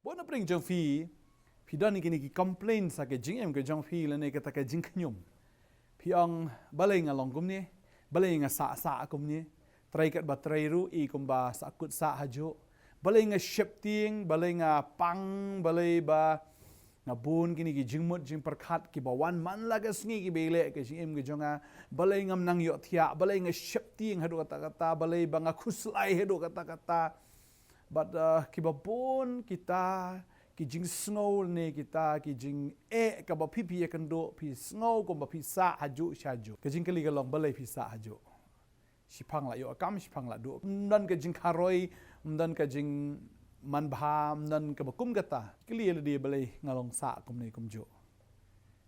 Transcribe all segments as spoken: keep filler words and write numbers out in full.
Pynpring jong phi, phi don kine ki complaints ha ka jingim ka jong phi lane kata ka jingkhñium. Phi ong balei nga long kumne, balei nga sah sah kumne. Trei katba trei ruh i kumba sah kut sah hajuh. Balei nga sheptieng, balei nga pang, balei ba nga bun kine ki jingmut jingpyrkhat kiba wan man la ka sngi kiba ïaleh ka jingim ka jong nga. Balei ngam nang ïohthiah, balei nga sheptieng haduh katta katta, balei ba nga khuslai haduh katta katta. Bad uh, kiba bun kita ki jingsngew ne kita ki jingeh kaba phi phi ïakynduh, phi sngew kumba phi sah hajuh shajuh. Ka jingkylli ka long balei phi sah hajuh. Shiphang la ïoh kam, shiphang la duh. Ym don ka jingkharoi, ym don ka jingmanbha, ym don kaba kum kata. Kylli ïa lade balei nga long sah kumne kumjuh.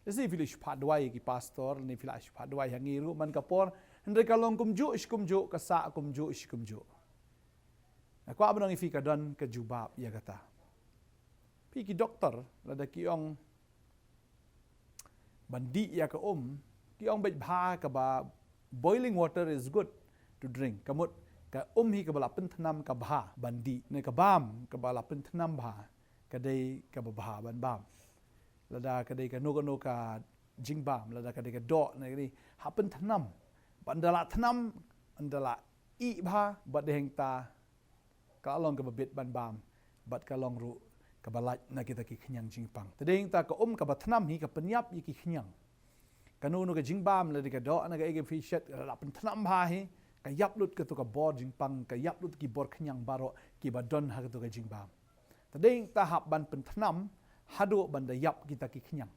Lehse phi la shu phah duwai ki pastor, ne phi la shu phah duwai ha ngi ruh man ka por. Hynrei ka long kumjuh shi kumjuh, ka sah kumjuh shi kumjuh. Nga kwah ban ong ïa phi ka don ka jubab ïa kata. Phi ki doktor lada ki ong ban dih ïa ka um, ki ong beit bha kaba boiling water is good to drink. Ka mut ka um hi kaba la pynthnam ka bha ban dih. Ne ka bam kaba la pynthnam bha ka dei kaba bha ban bam. Lada ka dei kano kano ka jingbam, lada ka dei ka doh ne ka dei hap pynthnam. Ban da la thnam, ban da la ih bha, bad dei hangta ka long kaba bit ban bam, bad ka long ruh kaba lait na kita ki khñiang jingpang. Te dei hangta ka um kaba thnam hi ka pynïap ïa ki khñiang. Kano kano ka jingbam lada ka doh na ka ïa ka phi shet la pynthnam bha hi, ka ïap lut kato ka bor jingpang, ka ïap lut ki bor khñiang baroh kiba don ha kato ka jingbam. Te dei hangta hap ban pynthnam haduh ban da ïap kita ki khñiang.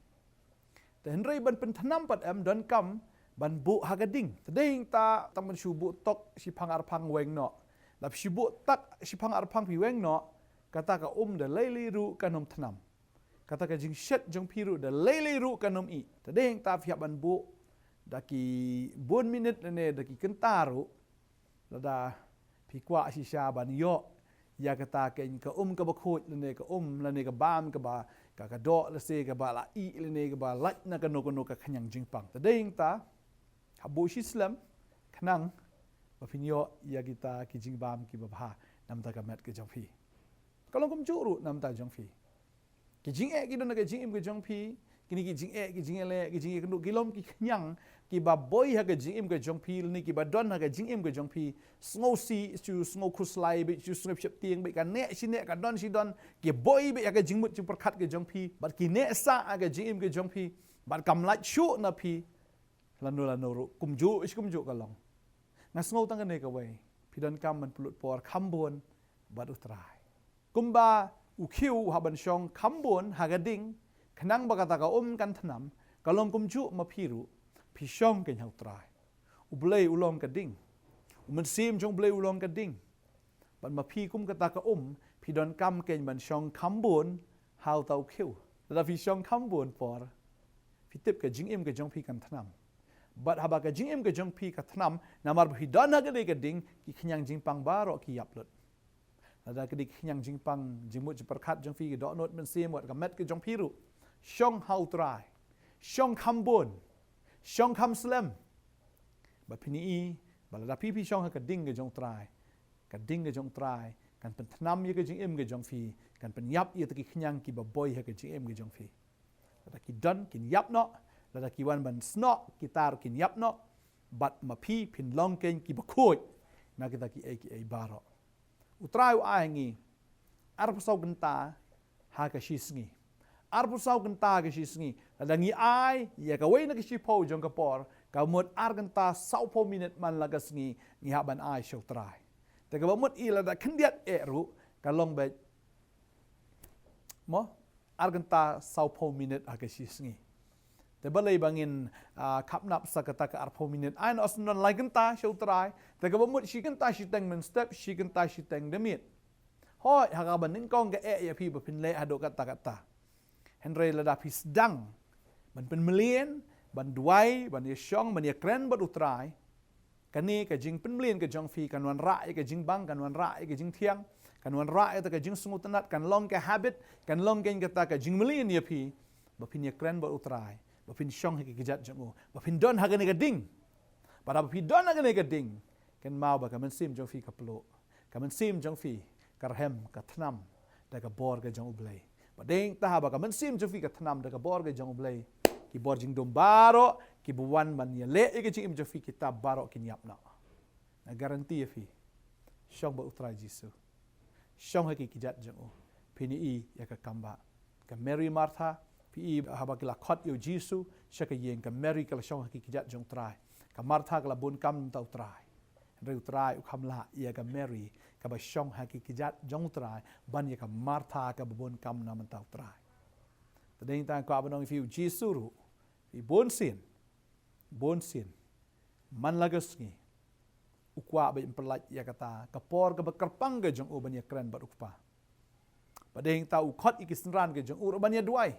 Te hynrei ban pynthnam pat em donkam ban buh ha ka ding. Te dei hangta tang ban shu buh tok shiphang arphang weng noh. Lada phi shu buh tak shiphang arphang phi weng noh, kata ka um da lei lei ruh kan ym thnam. Kata ka jingshet jong phi ruh da lei lei ruh kan ym ih. Te dei hangta phi hap ban buh da ki bun minit lane da ki kynta ruh. Lada phi kwah shisha ban ïoh ïa kata ka, ka um kaba khuid lane ka um lane ka bam kaba ka, ka doh lehse kaba la ih lane kaba lait na kano kano ka khñiang jingpang. Te dei hangta hap buh shi slem khnang ba phin ïoh ïa kita ki jingbam kiba bha na bynta ka met ka jong phi. Ka long kumjuh ruh na bynta jong phi. Ki jingeh ki don ha ka jingim ka jong phi, kine ki jingeh, ki jingeh leh, ki jingeh kynduh, ki long ki khñiang kiba boi ha ka jingim ka jong phi, lane kiba don ha ka jingim ka jong phi. Sngewsih, shu sngew khuslai beit, shu sngew sheptieng beit, ka neh shi neh, ka don shi don, ki boi beit ha ka jingmut jingpyrkhat ka jong phi, bad ki neh sah ha ka jingim ka jong phi, bad kam lait shuh na phi. Lano lano ruh kumjuh shi kumjuh ka long. Nga sngew tang kane kawei, phi donkam ban pynlut por kham bun bad U Trai. Kumba u khiew u hap ban shong kham bun ha ka ding khnang ba kata ka um kan thnam, ka long kumjuh ma phi ruh, phi shong keiñ ha U Trai. U Blei u long ka ding, u Mynsiem jong U Blei u long ka ding. Bad ma phi kum kata ka um, phi donkam keiñ ban shong kham bun ha uta u khiew. Lada phi shong kham bun por, phi tip ka jingim ka jong phi kan thnam. Bad haba ka jingim ka jong phi ka thnam, namar ba phi don ha kane ka ding, ki khñiang jingpang baroh ki ïap lut. Lada ka dei ki khñiang jingpang, jingmut jingpyrkhat jong phi, ki dohnud mynsiem wat ka met ka jong phi ruh, shong ha U Trai. Shong kham bun, shong kham slem. Bad phin ïohi ba lada phi phi shong ha ka ding ka jong U Trai, ka ding ka jong U Trai kan pynthnam ïa ka jingim ka jong phi, kan pynïap ïa kita ki khñiang kiba boi ha ka jingim ka jong phi. Lada ki don kin ïap noh, lada ki wan ban snoh kita ruh kin ïap noh. Bad ma phi phin long keiñ kiba khuid na kita kiei kiei baroh. U Trai u ai ha ngi arphew saw kynta ha ka shi sngi. Arphew saw kynta ha ka shi sngi. Lada ngi ai ïa kawei na ka shiphew jong ka por, ka mut ar kynta sawphew minit man la ka sngi ngi hap ban ai sha U Trai. Te kaba mut i lada khyndiat eh ruh ka long beit, mo, ar kynta sawphew minit ha ka shi sngi. Te balei ba ngin, ah, khapnap sa kata ka arphew minit? Ai noh sa don lai kynta sha U Trai. Te kaba mut shi kynta shiteng mynstep, shi kynta shiteng de miet. Hooid, ha kaba nyngkong ka eh ïa phi ba phin leh haduh katta katta. Hynrei lada phi sdang ban pynmlien, ban duwai, ban ïashong, ban ïakren bad U Trai, kane ka jingpynmlien ka jong phi kan wanrah ïa ka jingbang, kan wanrah ïa ka jingthiang, kan wanrah ïa kata ka jingsngewtynnat, kan long ka habit, kan long keiñ kata ka jingmlien ïa phi ba phin ïakren bad U Trai, ba phin shong ha ki kjat jong u, ba phin don ha kane ka ding. Bad haba phi don ha kane ka ding, kynmaw ba ka mynsiem jong phi ka pluh, ka mynsiem jong phi ka rhem, ka thnam. da ka bor ka jong U Blei. Bad dei tang haba ka mynsiem jong phi ka thnam da ka bor ka jong U Blei, ki bor jingdum baroh kiba wan ban ïaleh ïa ka jingim jong phi kita baroh kin ïap noh. Nga guarantee ïa phi, shong bad U Trai Jisu, shong ha ki kjat jong u, phin ïohi ïa ka kambah. Ka Mary Martha, phi i haba ki la khot ïa U Jisu sha ka ïing, ka Mary ka la shong ha ki kjat jong U Trai. Ka Martha ka la bun kam na bynta U Trai. Hynrei U Trai u kham lah ïa ka Mary kaba shong ha ki kjat jong U Trai ban ïa ka Martha kaba bun kam na bynta U Trai. Te dei tang kwah ban ong ïa phi, U Jisu ruh, phi, bun sien, bun sien, man la ka sngi u kwah ban pyllait ïa kata ka por kaba kyrpang ka jong u ban ïakren bad U Kpa. Bad dei tang u khot ïa ki synran ka jong u ruh ban ïa duwai.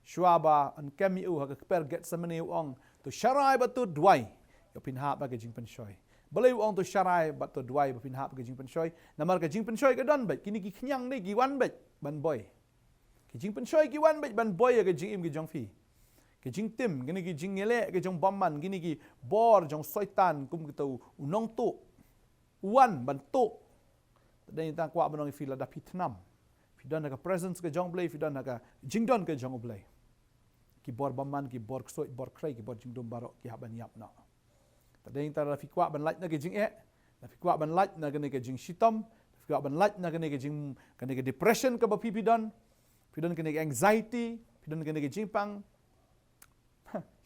Shuwa ba yn kem ïa u ha ka kper Gethsemane u ong, to sharai bad to duwai, ïoh phin hap ha ka jingpynshoi. Balei u ong to sharai bad to duwai ba phin hap ha ka jingpynshoi? Namar ka jingpynshoi ka don beit, kine ki khñiang ne ki wan beit ban boi. Ki jingpynshoi ki wan beit ban boi ïa ka jingim ka jong phi. Ki jingtim, kine ki jingïaleh ka jong bymman, kine ki bor jong Soitan kum kita u nongtuh, u wan ban tuh. Te dei tang kwah ban ong ïa phi, lada phi thnam, phi don ha ka presence ka jong U Blei, phi don ha ka jingdon ka jong U Blei, ki bor bymman, ki bor ksuid, bor khrei, ki bor jingdum baroh ki hap ban ïap noh. Te dei tang lada phi kwah ban lait na ka jingeh, lada phi kwah ban lait na kane ka jingshitom, lada phi kwah ban lait na kane ka jing, kane ka depression kaba phi phi don, phi don kane ka anxiety, phi don kane ka jingpang,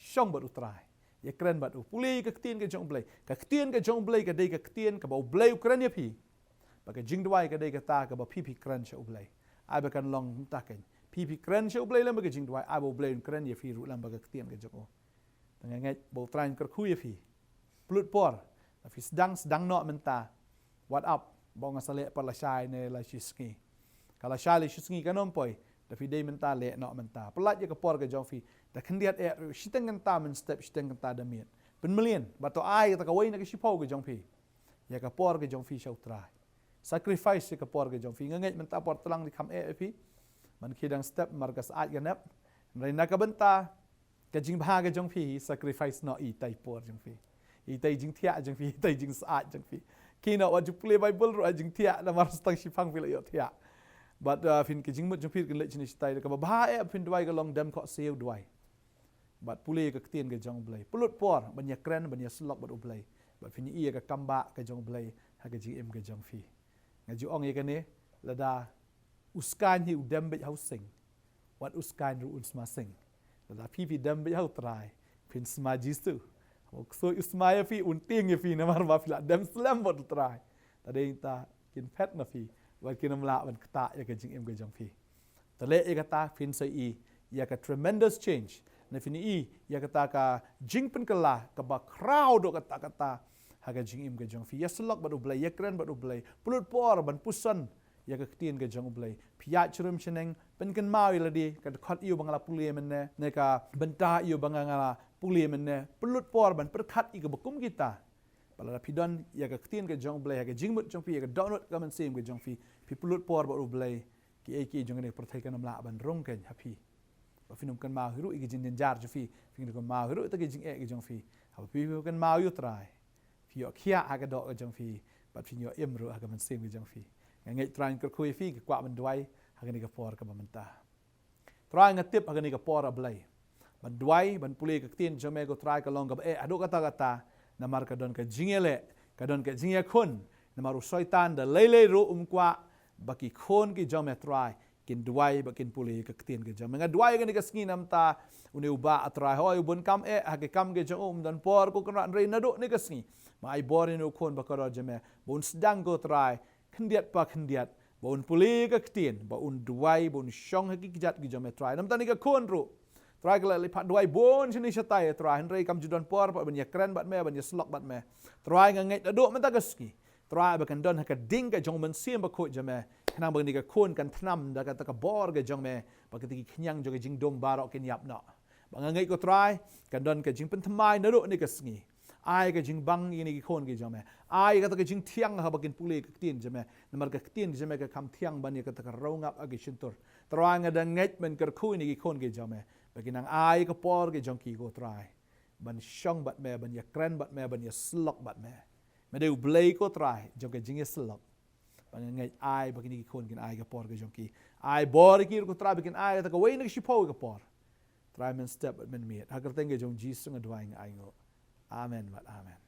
shong bad U Trai, ïakren bad u, pule ka ktien ka jong U Blei. Ka ktien ka jong U Blei ka dei ka ktien kaba U Blei u kren ïa phi. Bad ka jingduwai ka dei kata kaba phi phi kren sha U Blei. Ai ba kan long mynta keiñ, phi phi kren sha U Blei lem bad ka jingduwai, ai ba U Blei un kren ïa phi ruh lem bad ka ktien ka jong u. Te nga ngeit ba U Trai un kyrkhu ïa phi. Pynlut por, lada phi sdang, sdang noh mynta. What up? Ba nga sa leh pat lashai ne lashisngi. Ka lashai lashisngi kan ym poi. Lada phi dei mynta, leh noh mynta. Pyllait ïa ka por ka jong phi. Da khyndiat eh ruh, shiteng kynta mynstep, shiteng kynta da miet. Pynmlien, bad to ai kata kawei na ka shiphew ka jong phi ïa ka por ka jong phi sha U Trai. Sacrifice ïa ka por ka jong phi. Nga ngeit mynta por tlang dei kham eh ïa phi. Man ki dang step, mar ka syaid ka nep. Hynrei na ka bynta ka jingbha ka jong phi, sacrifice noh itai por jong phi, itai jingthiah jong phi, itai jingsyaid jong phi. Ki noh wat ju pule Bible ruh ha jingthiah, namar sa tang shiphang phi la ïoh thiah. Bad, uh, phin, ka jingmut jong phi kan leit shane shatai. Kaba bha eh phin duwai ka long dem khohsiew duwai. Bad pule ka ktien ka jong U Blei. Pynlut por ban ïakren, ban ïasyllok bad U Blei. Bad phin ïohi ïa ka kambah ka jong U Blei ha ka jingim ka jong phi. Nga ju ong ïa kane, lada u skaiñ hi u dem beit ha u sing, wat u skaiñ ruh un sma sing. Lada phi phi dem beit ha U Trai, phin sma Jisu. Haba u ksuid u sma ïa phi, un tieng ïa phi namar ba phi la dem slem bad U Trai. Te dei tang kin phet na phi, wat kin ym lah ban ktah ïa ka jingim ka jong phi. Te leh ïa kata phin sa ïohi ïa ka tremendous change. Ne phin ïohi ïa kata ka jingpynkylla kaba khraw doh katta katta ha ka jingim ka jong phi. Ïasyllok bad U Blei, ïakren bad U Blei. Pynlut por ban puson ïa ka ktien ka jong U Blei. Phi ïaid sharum shaneng, pynkynmaw ïa lade, ka dkhot aïu ba nga la pule mynne, ne ka bynta aïu ba nga la pule mynne. Pynlut por ban pyrkhat ïa kaba kum kita. Bad lada phi don ïa ka ktien ka jong U Blei ha ka jingmut jong phi, ïa ka dohnud ka mynsiem ka jong phi, phi pynlut por bad U Blei, kiei kiei jong kane ka pyrthei kan ym lah ban rung keiñ ha phi. Bad phin ym kynmaw hi ruh ïa ki jingjynjar jong phi, phin ym kynmaw hi ruh ïa ki jingeh ki jong phi. Haba phi, phi kynmaw ïa U Trai, phi ïoh khiah ha ka doh ka jong phi, bad phin ïoh im ruh ha ka mynsiem ka jong phi. Nga ngeit Trai un kyrkhu ïa phi, nga kwah ban duwai ha kane ka por kaba mynta. Trai, nga tip ha kane ka por, A Blei, ban duwai, ban pule ka ktien jong me, ko Trai, ka long kaba eh haduh katta katta, namar ka don ka jingïaleh, ka don ka jingïakhun, namar u Soitan da lei lei ruh um kwah ba ki khun ki jong me, Trai, kin duwai bad kin pule ka ktien ka jong me. Nga duwai kane ka sngi namar une u bah, A Trai, hooid u bun kam eh ha ki kam ki jong u, um don por, ko Kynrad, hynrei naduh kane ka sngi, ma ai bor ïa une u khun ba kordor jong me, ba un sdang, ko Trai, khyndiat pa khyndiat, ba un pule ka ktien, ba un duwai, ba un shong ha ki kjat ki jong me, Trai. Namar kane ka khun ruh, Trai, ka la leit phah duwai bun shane shatai, Trai, hynrei kam ju don por pat ban ïakren bad me, ban ïasyllok bad me. Trai, nga ngeit naduh mynta ka sngi, Trai, ba kan don ha ka ding ka jong u Mynsiem Bakhuid jong me, khnang ba kane ka khun kan thnam da kata ka bor ka jong me, ba kita ki khñiang jong ka jingdum baroh kin ïap noh. Ba nga ngeit, ko Trai, kan don ka jingpynthymmai naduh kane ka sngi. Ai ka jingbang ïa kine ki khun ki jong me. Ai kata ka jingthiang haba kin pule ka ktien jong me. Namar ka ktien jong me ka kham thiang ban ïa kata ka rangap ha ki shyntur. Trai, nga da ngeit, men kyrkhu ïa kine ki khun ki jong me, ba kin nang ai ka por ka jong ki, ko Trai, ban shong bad me, ban ïakren bad me, ban ïasyllok bad me. Me dei U Blei, ko Trai, jong ka jingïasyllok. Ba nga ngeit ai ba kine ki khun kin ai ka por ka jong ki. Ai bor ïa ki ruh ko Trai ba kin ai kata kawei na ka shiphew ka por. Trai men step bad men miet. Ha ka kyrteng ka jong Jisu nga duwai nga ainguh. Amen bad amen.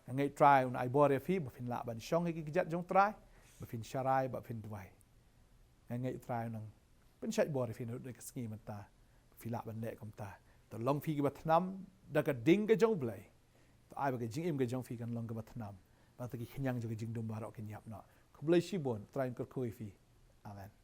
Nga ngeit Trai un ai bor ïa phi ba phin lah ban shong ha ki kjat jong Trai, ba phin sharai, ba phin duwai. Nga ngeit Trai un nang pynshait bor ïa phi naduh ka sngi mynta. Phi lah ban leh kumta. To long phi kiba thnam da ka ding ka jong U Blei. To ai ba ka jingim ka jong phi kan long kaba thnam. Ba to ki khñiang jong ka jingdum baroh kin ïap noh. Khublei shibun, Trai un kyrkhu ïa phi. Amen.